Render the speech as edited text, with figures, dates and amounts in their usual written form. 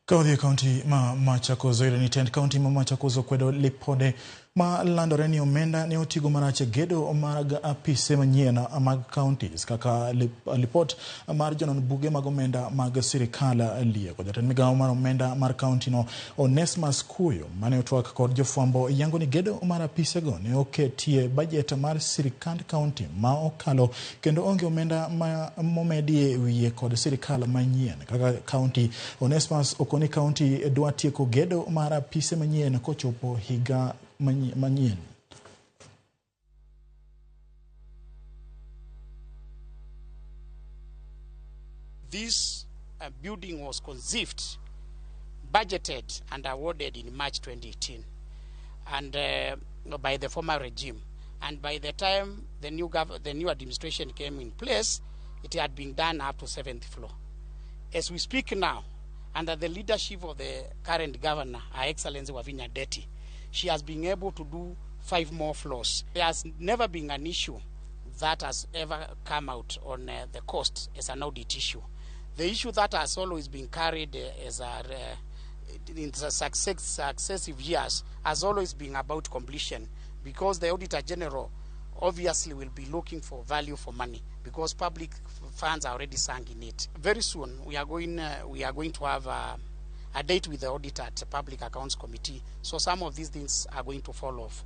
Ka wadhi e kaunti ma Machakos, oyudo ni tend kaunti ma Machakos okwedo lipode ma landore ni omenda ne otigo marach e gedo mag apise manyien mag counties kaka lipot mar jonon buge mag omenda mag sirikal lieko. Jatend migawo mar omenda mar kaunti no Onesmus Kuyo mane otwak kod jofwambo yango ni gedo mar apisego ne oketie bajet mar sirikand kaunti ma okalo kendo onge omenda ma momedie wiye kod sirikal manyien. Kaka kaunti, Onesmus okoni kaunti dwa tieko gedo mar apise manyien kochopo higa manyien. This building was conceived, budgeted and awarded in March 2018 and by the former regime. And by the time the new administration came in place, it had been done up to 7th floor. As we speak now, under the leadership of the current governor, Her Excellency Wavinya Ndeti, she has been able to do 5 more floors. There has never been an issue that has ever come out on the cost as an audit issue. The issue that has always been carried in the successive years has always been about completion, because the Auditor General obviously will be looking for value for money, because public funds are already sunk in it. Very soon we are going to have a date with the auditor at the Public Accounts Committee, so some of these things are going to fall off.